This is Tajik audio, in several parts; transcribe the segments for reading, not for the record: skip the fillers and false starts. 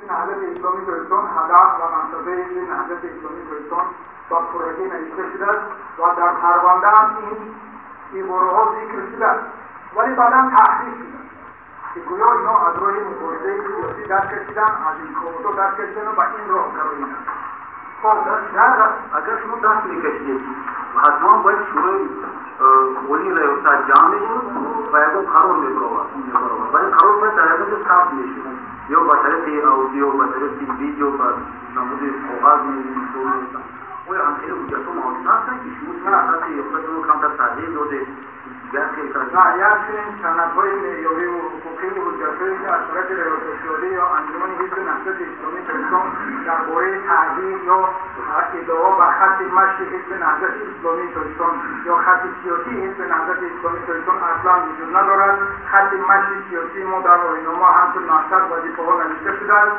Наҳзати Исломии Тоҷикистон, ҳадаф ва мақсадҳои ҳизби Наҳзати Исломии Тоҷикистон ба пуррагӣ навишта шудааст ва дар парванда ҳам ин ибораҳо зикр шудааст, вале баъдан таҳриф шудааст, ки гӯё инҳо аз роҳи муборизаи сиёсӣ даст кашидан, аз интихоботҳо даст кашидану ба ин роҳ гароиданд. Хоб, агар шумо даст мекашидед, ҳатман бояд шӯрои олии раёсат ҷамъ мешуд ва ягон қарор мебаровард, ва ин қарор бояд дар ягон ҷо сабт мешуд, ё ба тариқи аудио, ба тариқи видео, ба намуди коғаз мисол. Оё ҳамхели ҳуҷҷатҳо мавҷуд ҳастанд, ки шумо сиёсати риёсатро камтар тағйир додед, дигар хел кардед? На, як чунин санадҳои меъёриву ҳуқуқиву ҳуҷҷатҳое, ки аз тарафи раёсатиёдӣ ё анҷумани ҳизби Наҳзати Исломии Тоҷикистон дар бораи тағйир ё иддао ба хатти машқи ҳизби Наҳзати Исломии Тоҷикистон ё хатти сиёсии ҳизби Наҳзати Исломии Тоҷикистон аслан вуҷуд надорад. Хатти машқи сиёсии мо дар оинома ҳамчун мақсад, вазифаҳо навишта шудааст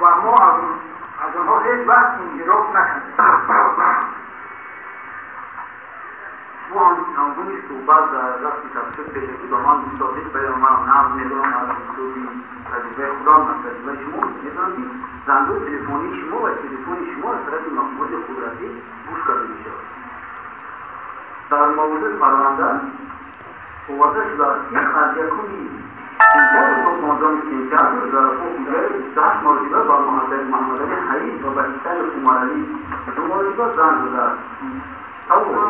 ва мо аз онҳо ҳеҷ вақт инҳироф накардем. Шумо ҳангоми суҳбат дар вақти тафсир пешакӣ ба ман гуфтодед, вале манам нақд медорам аз ҳисоби таҷрибаи худам, аз таҷрибаи шумо медонам, ки зангҳои телефонии шумо ва телефони шумо аз тарафи мақомоти қудратӣ гӯш карда мешавад. Дар мавзӯи парванда оварда шудааст, ки аз 1 сентябр то 15 сентябр Зарафо Хиҷаев 28 маротиба ба Муҳаммадалӣ Ҳаид ва ба Ҳисаи Умаралӣ ду маротиба занг задааст. Савол: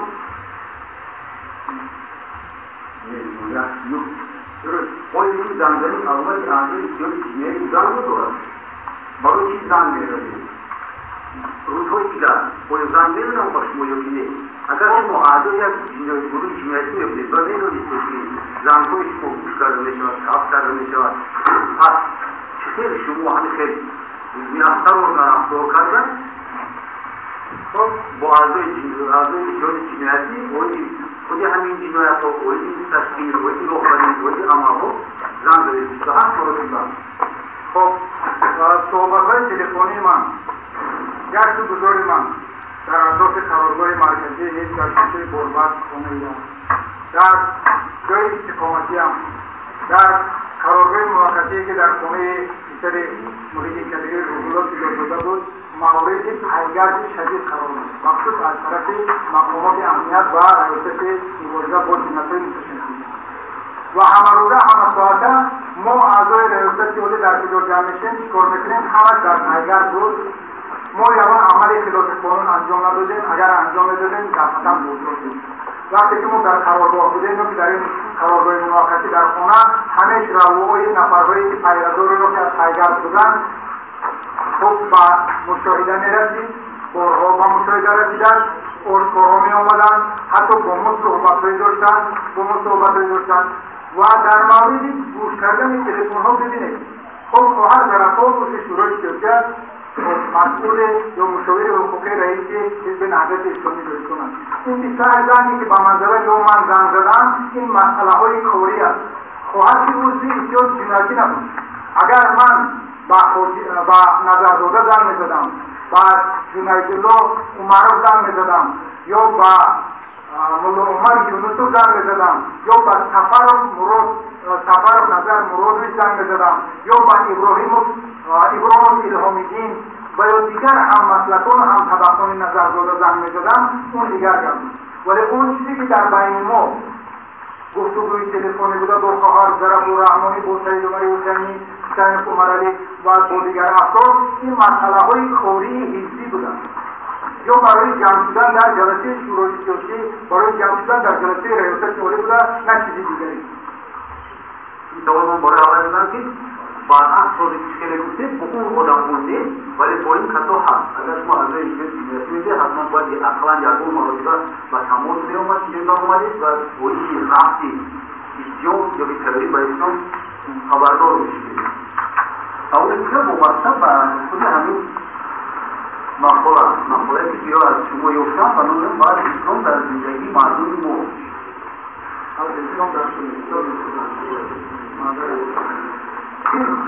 Дуруст. Оё ин зангзанӣ аломати аъзои иттиҳоди ҷиноятӣ буданро дорад? Барои чӣ занг мезанед? Рӯзҳои дигар оё занг мезанам ба шумо ё ки не? Агар шумо аъзои як гурӯҳи ҷиноятӣ мебудед ва медонистед, ки зангҳои шумо гӯш карда мешавад, сабт карда мешавад, пас чӣ хел шумо ҳамин хел мерафтаро рафтор карда, Хоб, бо аъзои иттиҳоди ҷиноятӣ оиди худи ҳамин ҷиноятҳо, оиди ташкил, оиди роҳбарӣ, оиди амалҳо занг задед 28 маротиба? Хоб, суҳбатҳои телефонии ман, гашту гузори ман дар атрофи қароргоҳи марказии ҳизб дар кӯчаи Борбад, хонаиам, дар ҷои истиқоматиам, дар қароргоҳи муваққатие, ки дар хонаи писари Муҳиддин Кабири Рӯҳулло ҷудо шуда буд, мавриди пайгарди шадид қарор дошт, махсус аз тарафи мақомоти амният ва раёсати мубориза бо ҷиноятҳои муташаккил. Ва ҳамарӯза, ҳамасоата мо аъзои раёсати олӣ дар куҷо ҷамъ мешем, чӣ кор мекунем, ҳамаш дар пайгард буд. Мо ягон амали хилофи қонун анҷом надодем. Агар анҷом медодем, дафъатан боздошт. Вақте ки мо дар қароргоҳ будем ё ки дар ин қароргоҳи муваққатӣ дар хона, ҳамеш равои нафарҳое, ки пайрадориро, ки аз пайгард буданд, хуб ба мушоҳида мерасид, борҳо ба мушоҳида расиданд, ошкоро меомаданд, ҳатто бо мо суҳбатҳое доштанд, бо мо суҳбатҳое доштанд. Ва дар мавриди гӯш кардани телефонҳо, бибинед, хоб, хоҳар Зарафо узви шӯрои сиёсӣ аст, масъули ё мушовири ҳуқуқии раиси ҳизби Наҳзати Исломии Тоҷикистон аст. Ин 28 занге, ки ба манзалаи ё ман занг задам, ин масъалаҳои корӣ аст. Хоҳар ки узви иттиҳоди ҷиноятӣ набуд. Агар ман ба Назарзода занг мезадам, ба Ҷунайдулло Умаров занг мезадам ё ба Мулло Умар Юнусов занг мезадам ё ба Сафаров Мурод, Сафаров Назар Муродович занг мезадам ё ба Иброҳимов, Иброҳимов Илҳомиддин ва ё дигар ҳаммаслакону ҳамтабақони Назарзода занг мезадам, он дигар гап буд. Вале он чизе, ки дар байни мо гуфтугӯи телефонӣ буда бо хоҳар Зарафу Раҳмонӣ, бо Саид Умари Ҳусайнӣ, Ҳусайнов Умаралӣ ва бо дигар афрод, ин масъалаҳои кории ҳизбӣ буданд ё барои ҷамъ шудан дар ҷаласаи шӯрои сиёсӣ, барои ҷамъ шудан дар ҷаласаи раёсати олӣ буда, на чизи дигаре. Ин савол ман барои аввал додам, ки баъдан сози хеле гуфтед, бо он одамҳо нест, вале бо ин касо ҳаст. Агар шумо аъзои иттиҳоди ҷиноятӣ мебудед, ҳатман бояд ақаллан ягон маротиба ба тамос меомад, баромадед ва оиди рафти иттиҳод ё ки терроризм ба ислом хабардор мешудед. Саволи дигар вобаста ба худи ҳамин мақола, мақолае, ки ё аз шумо ёфтам ба номи «Баъди ислом дар зиндагии мардуми мо». Аз ислом дар Тоҷикистон.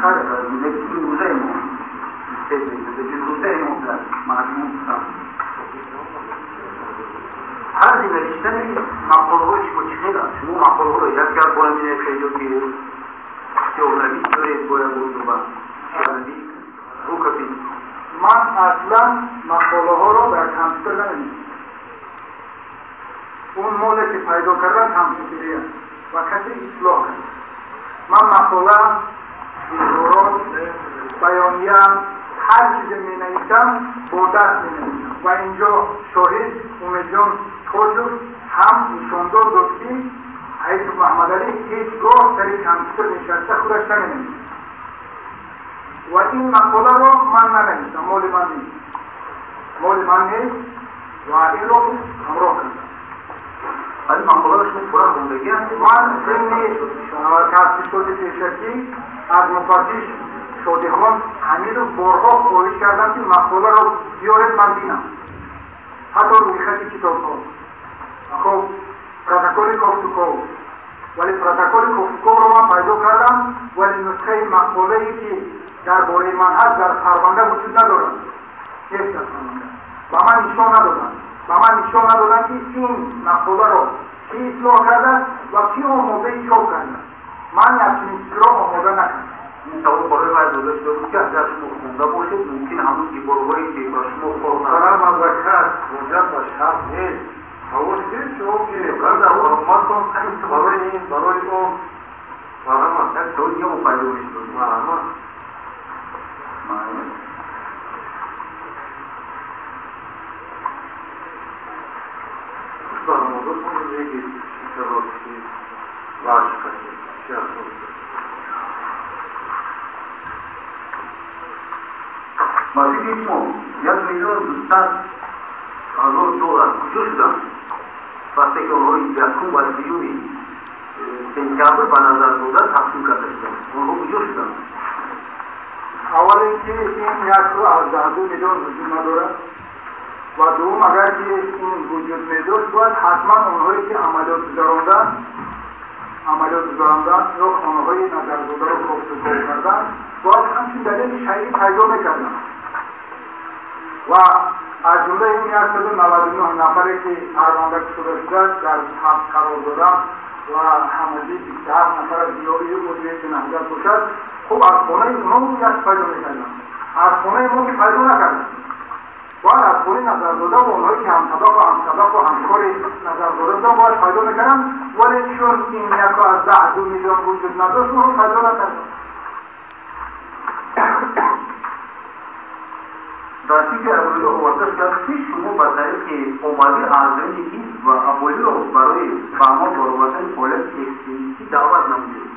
Дар зиндагии имрӯзаи мо, зиндагии имрӯзаи мо дар маҷмӯъ гуфтам. Тарзи навиштани мақолаҳои шумо чӣ хел аст? Шумо мақолаҳоро як гап бояд менависед ё ки сиёҳнавис доред, бояд бозуба? Рукопись. Ман аслан мақолаҳоро дар компютер наменависам. Он моле ки пайдо кардам компютерӣ аст ва касе ислоҳ кард. Ман мақола, изҳорот, баёния, ҳар чизе менависам, бо даст менависам. Ва инҷо шоҳид Умедҷон Тоҷов ҳам нишондод дод, ки Ҳаитов Маҳмадалӣ ҳеҷ гоҳ сари компютер нишаста худаш наменависад. Ва ин мақоларо ман нанавистам, моли ман нест. Моли ман нест ва инро ҳамроҳ кардам. Ин мақоларо шумо пурра хондагӣ ҳастед? Ман зимни тафтишоти пешакӣ аз муфаттиш Шодихон Ҳамидов борҳо хоҳиш кардам, ки мақоларо биёред, ман бинам. Ҳатто рӯйхати китобҳо. Хоб, протоколи кофтуков. Вале протоколи кофтуковро ман пайдо кардам, вале нусхаи мақолае ки дар бораи ман ҳаст, дар парванда вуҷуд надорад. Нест дар парванда. Ба ман нишон надоданд. Ба ман нишон надоданд, ки ин мақоларо кӣ ислоҳ кардааст ва кӣ омодаи чоп кардааст. Ман якчунин чизро омода накардам. Ин савол барои вай дода шуда буд, ки агар шумо хонда бошед, мумкин ҳамун ибораҳое ки ба шумо кор Муҳтарам адвокат, ҳуҷҷат ба шарт нест. Савол гиред шумо, ки баромадтон барои ин, барои он. Марҳамат. Як савол дига пайдо мешуд. Марҳамат. Баромадотон мегид, чӣ сабаб, ки ваш кардед, чӣ асос. Ба фикри шумо, 1 200 000 доллар куҷо шуданд, вақте ки онҳо якум ва дуюми сентябр ба Назарзода тақсим карда шуданд, онҳо куҷо шуданд? Аввал ин ки ин 1,2 миллион вуҷуд надорад ва дуввум, агар ки ин вуҷуд медошт, бояд ҳатман онҳое ки амалиёт гузаронданд ё хонаҳои Назарзодаро кофтуков карданд, бояд ҳамчун далели шаръӣ пайдо мекарданд. Ва аз ҷумлаи ин 199 нафаре ки парванда кушода шудааст, дар ҳабс қарор доранд ва ҳамагӣ 27 нафар аз зиёии узви Наҳзат бошад, хуб, аз хонаи онҳо як пайдо мекарданд. Аз хонаи мо ки пайдо накарданд. Бояд аз хонаи Назарзода ва онҳое ки ҳамтабақу ҳамкори Назарзода буданд, бояд пайдо мекарданд. Вале чун ин 1,2 миллион вуҷуд надошт, онҳо пайдо накарданд. Дар фикри абӯлӣ оварда шудааст, ки шумо ба тариқи оммавӣ аъзоёни ҳизб ва аҳолиро барои ба амал баровардани фаъолияти экстремистӣ даъват намудед,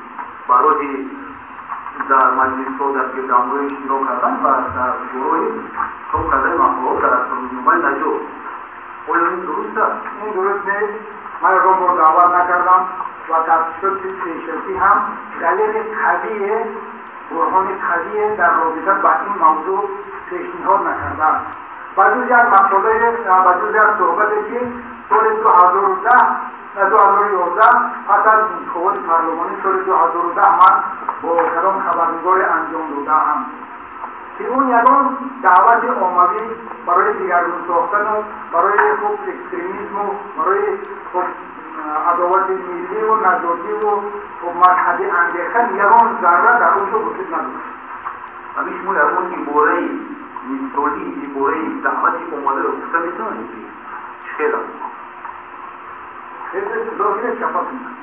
барои дар маҷлисҳо, дар гирдамҳои иштирок кардан ва дар гурӯҳи чоп кардани мақолаҳо дар рӯзномаи Наҷот. Оё ин дуруст аст? Ин дуруст нест. Ман ягон бор даъват накардам ва тафтишоти пешакӣ ҳам далели қавие, бурҳони қавие дар робита ба ин мавзӯъ пешниҳод накардааст, ба ҷуз як мақолае, ба ҷуз як суҳбате, ки соли 2010, 2011, пас аз интихоботи парлумонии соли 2010 ман бо кадом хабарнигоре анҷом додаам, ки он ягон даъвати оммавӣ барои дигаргун сохтану барои хуб экстремизму барои хуб адовати милливу нажодиву хуб мазҳабӣ ангехтан ягон зарра дар он ҷо вуҷуд надошт. Ҳамин шумо ягон ибораи мисолӣ, ибораи даъвати оммавиро гуфта метавонед, ки чӣ хел аст? Хеле чизо чапа кунад.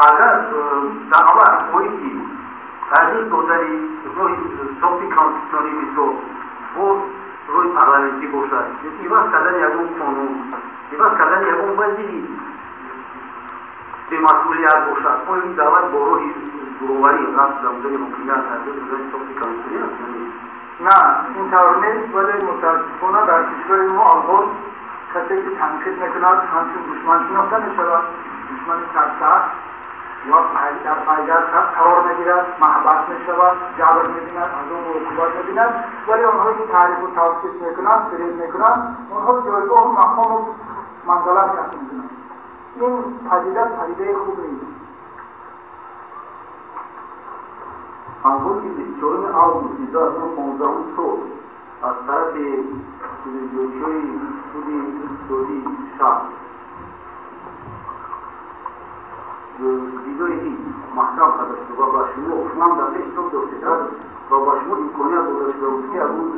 Агар даъват оиди тағйир додани роҳи сохти конститутсионӣ, мисол, бо роҳи парламентӣ бошад, иваз кардани ягон қонун, иваз кардани ягон вазири бемасъулият бошад, оё ин даъват бо роҳи зӯроварӣ рафт намудани ҳокимият, тағйир додани сохти конститутсионӣ аст ё нест? На, ин тавр нест. Вале мутаассифона дар кишвари мо алҳол касе ки танқид мекунад, ҳамчун душман шинохта мешавад, душмани сарсахт, ва дар пайгар қарор мегирад, маҳбас мешавад, ҷабр мебинад, азобу уқубат мебинад. Вале онҳое ки таърифу тавсиф мекунанд, фиреб мекунанд, онҳо ҷойгоҳу мақому манзалат касб мекунанд. Ин падида падидаи хуб нест. Ҳангоми 24 августи 2015 сол аз тарафи телевизиончиҳои суди иқтисодии шаҳр бинои ҳизб маҳкам карда шуда ва ба шумо, шумо ҳам дар иштирок доштед ва ба шумо имконият дода шуда буд, ки аз он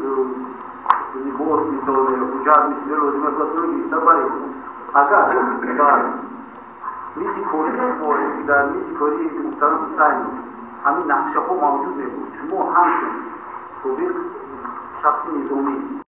либос, мисол, ҳуҷҷат, мисли лозим аст, гирифта баред. Агар дар мизи кори шумо, дар мизи кори муҳтарам Ҳусайнов ҳамин нақшаҳо мавҷуд мебуд, шумо ҳамчун собиқ шахси низомӣ